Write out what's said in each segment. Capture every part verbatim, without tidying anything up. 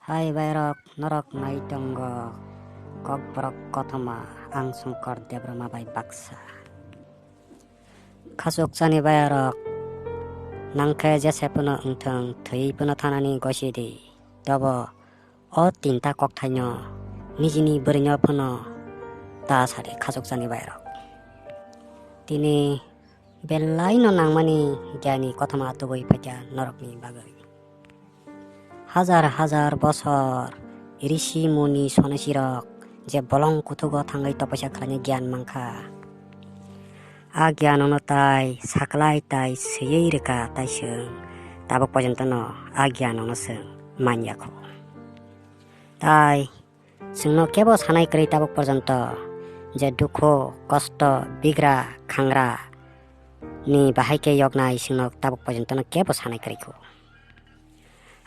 Hai bairok, norok nai tongo Kokborok kothoma, ang Songkor Debbarma bai baksa. Khachukchani bairok, nangkhe jese phano wngthung, thwi phano thanani gosi di. Tobo o tinta kokthaino nijini bwrwino phano ta sadi khachukchani bairok. Tini belaino nangmani giyani kothoma tubui phaikha norokni bagwi. Hajar hajar bosor rishi muni sonisirok je bolong kuthugo thangwi topoisa khlaina giyan mankha. A giyanono tai saklai tai swiwi rwkha tai chwng tabuk porjontono a giyanono chwng manyakho. Tai chwngno kebo sanai kwrwi tabuk porjonto je dukhu, kosto, bigra, khangra ni bahai khe yoknai chwngno tabuk porjontono kebo sanai kwrwikho.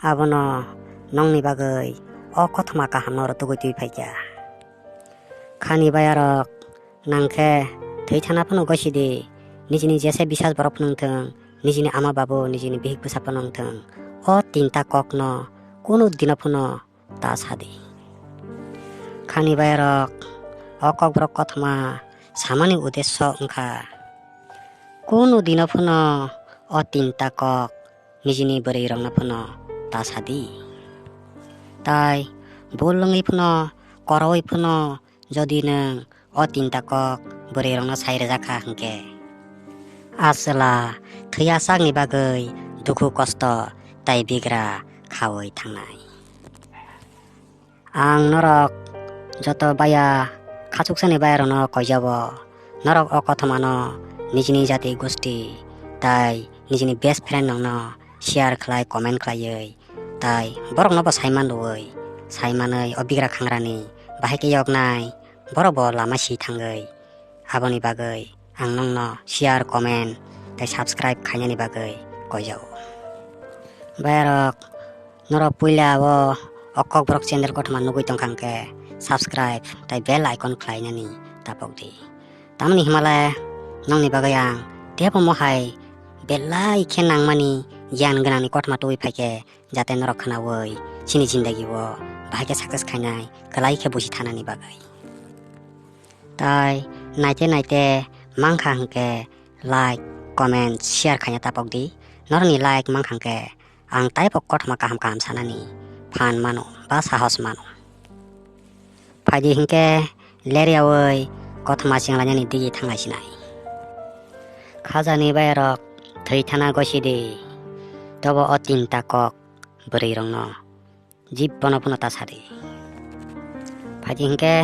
Abono nongni bagwi o kothoma kahamno rwtugwi twi phaikha. Khani bayarok nangkhe thwi thana phano gosi di, nijini jese bisas borok phano wngthung, nijini ama babu, nijini bihik bwsa phano wngthung, o tinta kokno kunu dino phano ta sadi. Khani bayarok o kokborok kothoma samani udesso wngkha, kunu dino phano o tinta kok nijini bwrwirokno phano ta sadi. Tai bul wngwi phano, korowi phano, jodi nwng o tinta kok bwrwirokno sai rwjak kha hwnkhe, a chwla thwi achakni bagwi dukhu kosto tai bigra khaui thangnai. Ang norok joto baya khachuksani bayarokno koijabo, norok o kothomano nijini jati gosti tai nijini best friend rokno share khlai, comment khlaiwi, tai borokno bo saiman rwui, saimanwi o bigra khangrani bahai khe yoknai, borok bo lama si thangwi. Aboni bagwi ang nongno share, comment tei subscribe khainani bagwi koijao. Bayarok, norok puila o o Kokborok channel kothoma nugui tongkha hwnkhe subscribe tei bell icon khlainani tapok di. Tamoni himale nongni bagwi ang tebo mohai belai khe nangmani giyan gwnangni kothoma tubui phaikhe, jate norok khnaui chini jindagi o bahai khe success khainai, kwlai khe buji thanani bagwi. Tai naite naite mankha hwnkhe like, comment, share khaina tapok di. Norokni like mankha hwnkhe ang taibo kothoma kaham kaham sanani phan mano ba sahos mano. Phaidi hwnkhe leryaui kothoma chenglainani digi thanglai sinai. Khajani bayarok thwi thana gosi di, tobo o tinta kok bwrwirokno jibbono phano ta sadi. Phaidi hwnkhe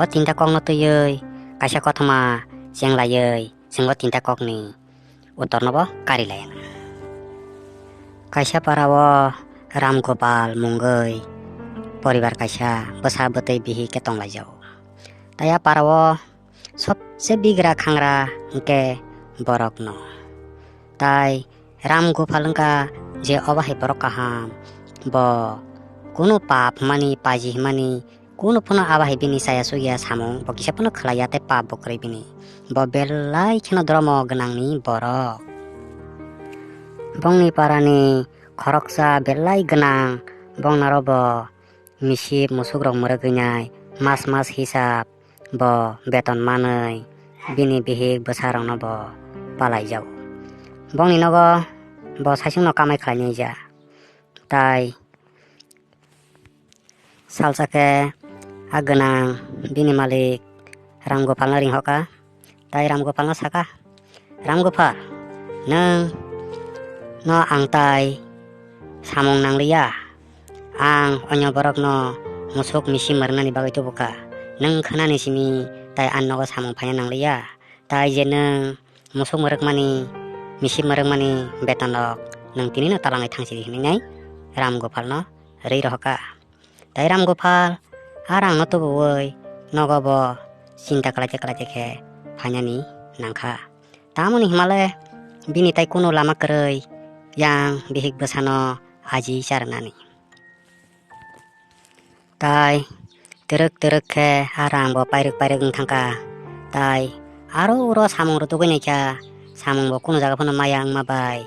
o tinta kokno twiwi kaisa kothoma chenglaiwi chwng o tinta kokni utorno bo kari laiya. Kaisa para o Ram Gopal mungwi poribar kaisa bwsa bwtwi bihik khe tonglaijao. Tai a para o sobse bigra khangra hwnkhe borokno. Tai Ram Gopal wngkha je obo hai borok kaham, bo kunu pap hwnmani, paji hwnmani, kunu phano abo hai bini chaya sugya samung bo kisa phano khlaiya tei pap bo kwrwi bini. Bo belai kheno dhormo gwnangni borok. Bongni parani khoroksa belai gwnang, bongni aro bo misip musukrok mwrwgwi nai mas mas hisab bo beton manwi bini bihik bwsarokno bo palaijao. Bongni nogo bo saichungno kamai khlainai ja. Tai salsa khe a gwnang bini malik Ram Gopalno ringhoka. Tai Ram Gopalno saka, "Ram Gopal, nwng no ang tai samung nangliya. Ang onyo borokno musuk misi mwrwngnani bagwi tubuka. Nwng khwnani simi tai ani nogo samung phaina nangliya. Tai je nwng musuk mwrwkmani, misi mwrwkmani beton rok nwng tinino talangwi thangsidi," hwnwi nai Ram Gopalno rwi rohorka. Tai Ram Gopal a rangno tubuwi nogo bo chinta khlaite khlaite khe phainani nangkha. Tamoni himale bini tai kunu lama kwrwi yang bihik bwsano aji charwnani. Tai twrwk twrwk khe a rang bo pairwk pairwk wng thangkha. Tai aro uro samung rwtugwi naikha, samung bo kunu jaga phano maya wngma bai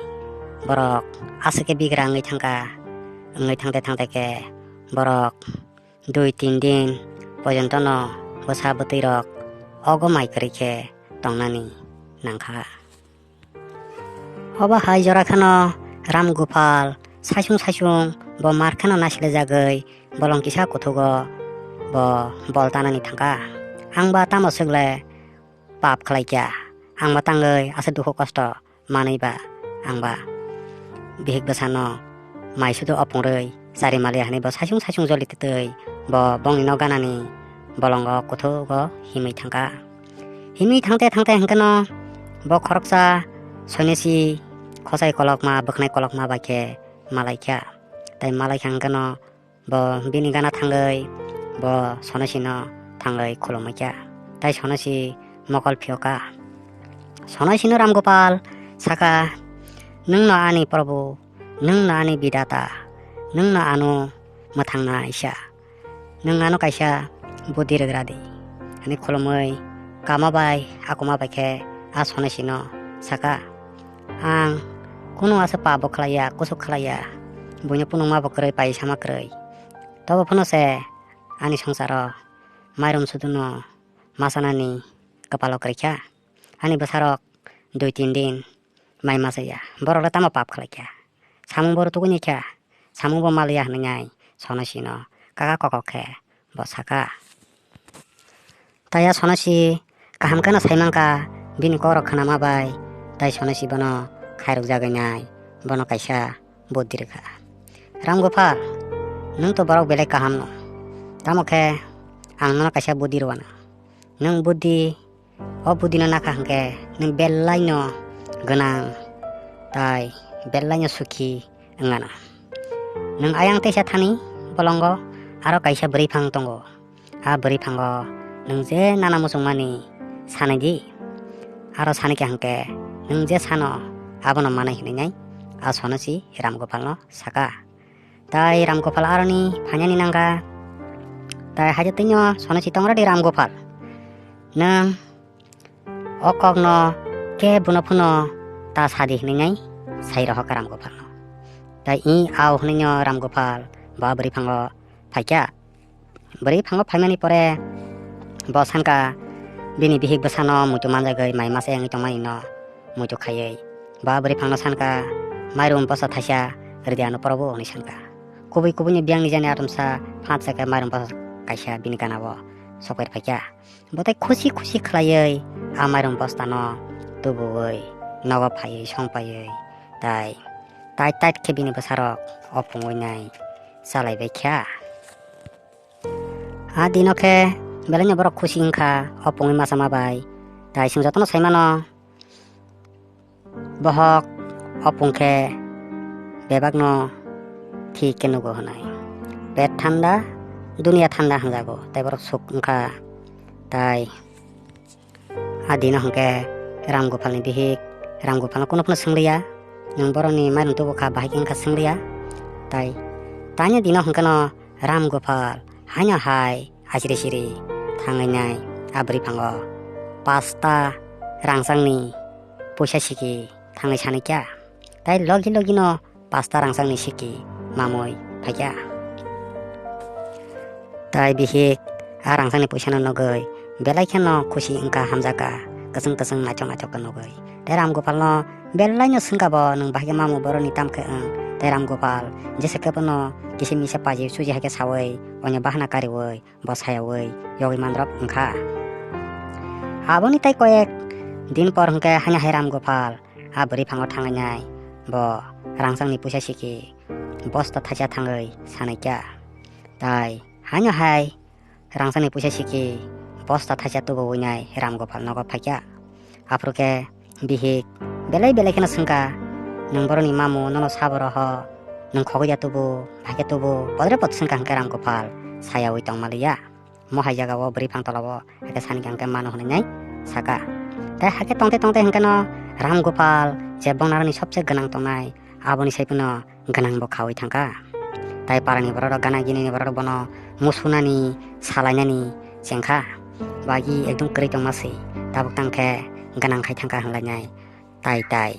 borok aswk khe bigra wngwi thangkha. Wngwi thangte thangte khe borok dui tin din porjontono bwsa bwtwi rok ogo mai kwrwi khe tongnani nangkha. Obo hai jora kheno Ram Gopal saisung saisung bo mar kheno nasilajagwi bolong kisa kuthugo bo bol tanani thangkha. Ang ba tamo swkle pap khlaikha, ang ba tangwi aswk dukhu kosto manwi ba ang ba bihik bwsano mai sudu opungrwi chari maliya hwnwi bo saisung saisung joli twtwi bo bongni nok ganani bolongo kuthugo himwi thangkha. Himwi thangte thangte hwnkhe no bo khoroksa soinesi khosai kolokma bwkhnai kolokma bai khe malaikha. Tai malaikha hwnkhe no bo bini gana thangwi bo sonosino thangwi khulumwi kha. Tai sonosi mokol phiyokha. Sonosino Ram Gopal sakha, "Nwngno ani Probhu, nwngno ani Bidata, nwngno ano mwthangna isa. Nwng ano kaisa buddhi rwgra di," hwnwi khulumwi kama bai akuma bai khe a sonosino sakha, "Ang kunu asa pap bo khlaiya, kusuk khlaiya, buino phunukma bo kwrwi, paisama kwrwi. Tobo phano se ani songsaro mairum suduno machanani kwpalo kwrwi kha. Ani bwsarok dui tin din mai machaya. Borok le tamo pap khlai kha? Samung bo rw tugui nai kha? Samung bo maliya," hwnwi nai sonosino kaka kokok khe bo sakha. Tai a sonosi kaham kheno sai mankha bini kokrok khnama bai, tai sonosi bono khairokjagwi nai bono kaisa buddhi rwkha. "Ram Gopal, nwng to borok belai kaham no, tamo khe ang nono kaisa buddhi rwano. Nwng buddhi, o buddhino nakha hwnkhe nwng belaino gwnang tai belaino sukhi wngano. Nwng ayang teisa thani bolongo aro kaisa bwrwi phang tongo. A bwrwi phango nwng je nana muchungmani sanai di. Aro sanikha hwnkhe nwng je sano abono manai," hwnwi nai a sonosi Ram Gopalno sakha. Tai Ram Gopal aroni phainani nangkha. Tai haide twino sonosi tongradi Ram Gopal, "Nwng o kokno kebono phano ta sadi," hwnwi nai sai rohorkha Ram Gopalno. Tai i ao hwnwino Ram Gopal ba bwrwi phango phaikha. Bwrwi phango phaimani pore bo sankha bini bihik bwsano muitu manjagwi mai masa wngwi tongmani no muitu khaiwi. Ba bwrwi phangno sankha, "Mairum bosta thaisa rwdi ano Probhu," hwnwi sankha. Kubui kubuini biyangni jani atomsa phat sakhe mairum bosta kaisa bini ganao sokbai phaikha. Bo tai khusi khusi khlaiwi a mairum bostano tubuwi nogo phaiwi songpaiwi tai tait tait khe bini bwsarok opungwi nai chalaibai kha. A dino khe belaino borok khusi wngkha opungwi machama bai. Tai chwng jotono saimano, bohok opung khe bebakno thik khe nugo hwnwi. Pet thanda, duniya thanda hwnjago, tei borok suk wngkha. Tai a dino hwnkhe Ram Gopalni bihik Ram Gopalno kunu phano swngliya, "Nwng borokni mairum tubu kha, bahai khe wngkha?" swngliya. Tai tani dino hwnkhe no Ram Gopal haino hai asiri siri thangwi nai a bwrwi phango pasta rangchakni puisa siki thangwi sanikha. Tai logi logi no pasta rangchakni siki mamwi phaikha. Tai bihik a rangchakni puisano nugwi belai kheno khusi wngkha, hamjakha, kwchwng kwchwng naithok naithok khe nugwi. Tai Ram Gopalno belaino swngkha bo, "Nwng bahai khe mamu boroni tam khe wng?" Tai Ram Gopal jesa khe bono kisa misa paji suji hai khe sawi, oino bahana kariwi bo sayawi yogwi mandrop wngkha. Aboni tai koyek din por hwnkhe haino hai Ram Gopal a bwrwi phango thangnai bo rangchakni puisa siki bosta thaisa thangwi sanaikha. Tai haino hai rangchakni puisa siki bosta thaisa tubuwi nai Ram Gopal nogo phaikha. Aphuru khe bihik belai belai kheno swngkha, "Nwng boroni mamu nono sabo roho, nwng khogwi ya tubu, bahai khe tubu?" Podre pod swngkha hwnkhe Ram Gopal sayawi tongmaliya. Mo hai jagao bwrwi phang tolao hakhe sani hwnkhe mano hwnwi nai sakha. Tai hakhe tongte tongte hwnkhe no Ram Gopal je bongni aroni sobse gwnang tongnai, aboni sai phano gwnang bo khawi thangkha. Tai parani borok rok, gana gini ni borok rok bono musunani, salainani chengkha. Bagi ekdom kwrwi tongma se, tabuk tang khe gwnang khai thangkha hwnlainai. Tai tai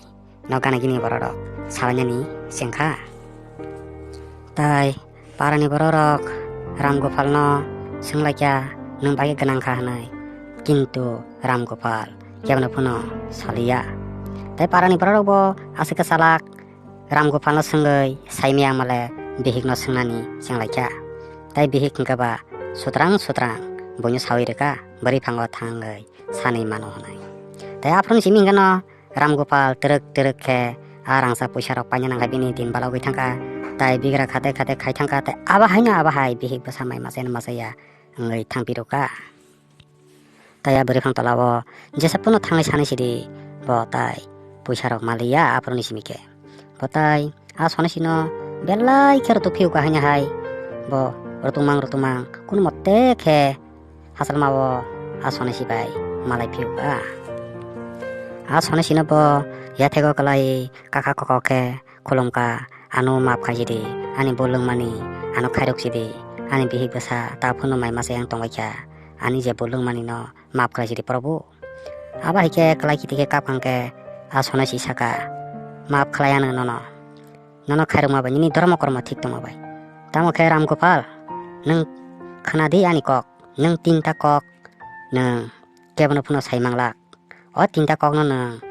no gana gini borok rok salainani chengkha. Tai Parani bororok Ram Gopalno swnglaikha, "Nwng bagwi gwnang kha," hwnwi. Kintu Ram Gopal kebono phano saliya. Tai parani bororokbo aswk kwchalak Ram Gopalno swngwi saimaya male bihikno swngnani chenglaikha. Tai bihik hwnkhe ba sutrang sutrang buino sawi rwkha, "Bwrwi phango thangwi sanwi mano," hwnwi. Tai aphuru simi hwnkhe no Ram Gopal twrwk twrwk khe a rangchak puisa rok paina nangkha, bini din balogwi thangkha, tai bigra khate khate khai thangkha, tai abo haino abo hai bihik bwsa mai machai no machaiya wngwi thangpi rwkha. Tai a bwrwi phang tola o jesa phano thangwi sanai sidi bo tai puisa rok maliya aphuru ni simi khe. Bo tai a sonai sino belai khe rwtuk phiyo kha haino hai bo rwtwkmang rwtwkmang kunu mote khe Hachalmao a sonai si bai malai phiyo kha. A sonai sino bo yathego kwlai kakha kokok khe khulumkha, "Ano maap khai sidi, ani bo lwngmani ano khairok sidi, ani bihik bwsa ta phunu mai masa yang tongbai kha, ani je bo lwngmani no maap khai sidi Prabhu." Abo hai khe kwlai kiti khe kap hang khe a sonai si saka, "Maap khlai ano nono, nono khairokma bai nini dhormo kormo thik tongma bai." Tamo khe Ram Gopal, nwng khna di ani kok. Nwng tinta kok, nwng kebono phano sai manglak. O tinta kokno nwng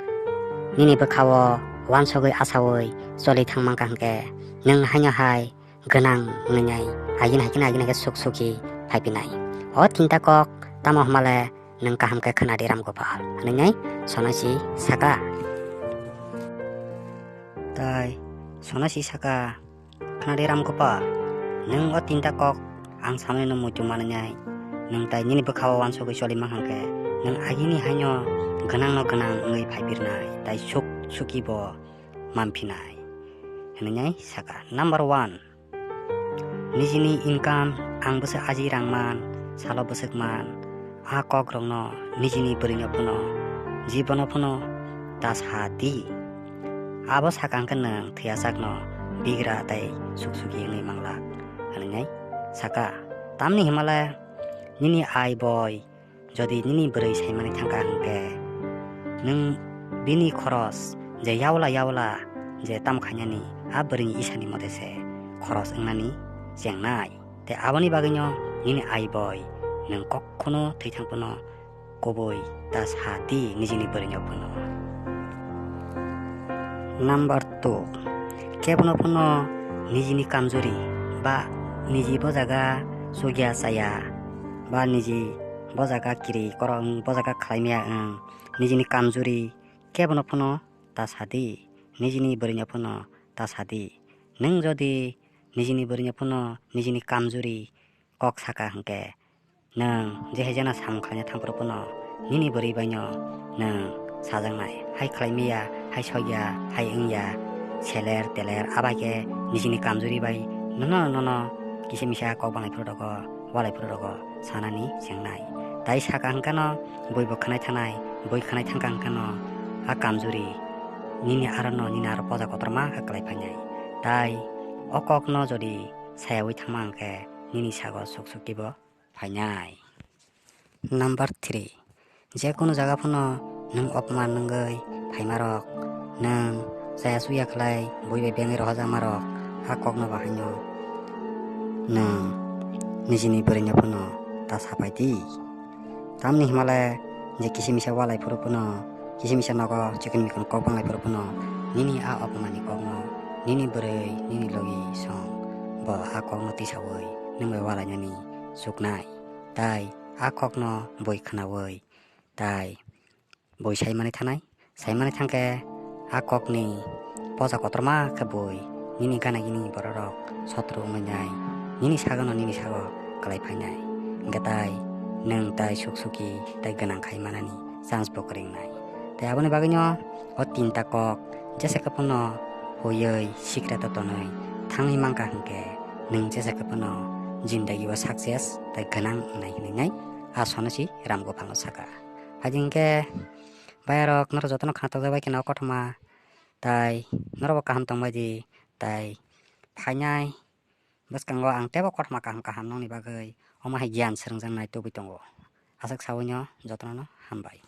nini bwkhao uansugwi achaui choli thang mankha hwnkhe, nwng haino hai gwnang wngnai, agini hai kheno agini hai khe suk suki phai phinai. O tinta kok tamo hwnmale nwng kaham khe khna di Ram Gopal, hwnwi sonai si saka. Tai sonai si saka, "Khna di Ram Gopal, nwng o tinta kok ang samani no muitu manwi nai. Nwng tai nini bwkhao uansugwi choli mankha hwnkhe, nwng agini haino gwnang no gwnang wngwi phai birnai, tai suk suki bo manphinai," hwnwi saka. Number one, nijini income ang bwswk aji rang man, salo bwswk man, a kok rokno nijini bwrwino phano, jibono phano ta sa di. Abo saka hwnkhe nwng thwiya sakno bigra tei suk suki wngwi manglak, hwnwi saka. Tamni hwnmale nini ai boi jodi nini bwrwi saimani thangkha hwnkhe, nwng bini khoros je yaula yaula je tam khainani, a bwrwini isani mote se khoros wngnani chengnai. Tei aboni bagwino nini ai boi nwng kokhono thwi thang phano kubui ta sa di nijini bwrwino phano. Number two, kebono phano nijini kamjori ba niji bo jaga chukya chaya ba niji bo jaga kiri korok wng, bo jaga khlai maya wng, nijini kamjori kebono phano ta sa di, nijini bwrwino phano ta sa di. Nwng jodi nijini bwrwino phano nijini kamjori kok saka hwnkhe, nwng je hai jana samung khlaina thangphuru phano nini bwrwi baino nwng sajaknai, hai khlai maya, hai sokya, hai wngya, seler teler, abai khe nijini kamjori bai nono nono kisa misa kok banglai phuru rwgo, walai phuru rwgo sanani chengnai. Tai saka hwnkhe no bui bo khwnai thanai, bui khwnai thangkha hwnkhe no a kamjori nini aro no, nini aro poja kotorma khe kwlai phainai. Tai o kokno jodi sayaui thangma hwnkhe nini sago suk suk kibo phainai. Number three, je kunu jaga phano nwng opman wngwi phaimarok, nwng chaya chuya khlai bui bai bengwi rohojakmarok, a kokno bahaino nwng nijini bwrwino phano ta sapai di. Tamni hwnmale je kisa misa walai phuru phano, kisa misa nogo chikon mikon kok banglai phuru phano, nini a opmani kokno nini bwrwi, nini logi song bo a kokno tisaui nwng bai walainani chuknai. Tai a kokno bui khwnaui, tai bui saimani thanai. Saimani thangkhe a kokni poja kotorma khe bui nini gana gini bororok sotro wngwi nai, nini sagono nini sago kwlai phainai. Hwnkhe tai nwng tai suk suki tei gwnang khai manani chance bo kwrwng nai. Tei aboni bagwino o tinta kok jesa khe phano huiwi secret o tonwi thangwi mankha hwnkhe nwng jesa khe phano jindagi o success tei gwnang wngnai hwnwi nai a sonosi Ram Gopal no saka. Haidi hwnkhe bayarok norok jotono khna tokjak bai kheno kothoma tai norokbo kaham tongbai di, tai phainai bwskango ang teibo kothoma kaham kaham nongni bagwi omo hai giyan swrwngjaknai tubui tongo. Aswk saui no jotono no hambai.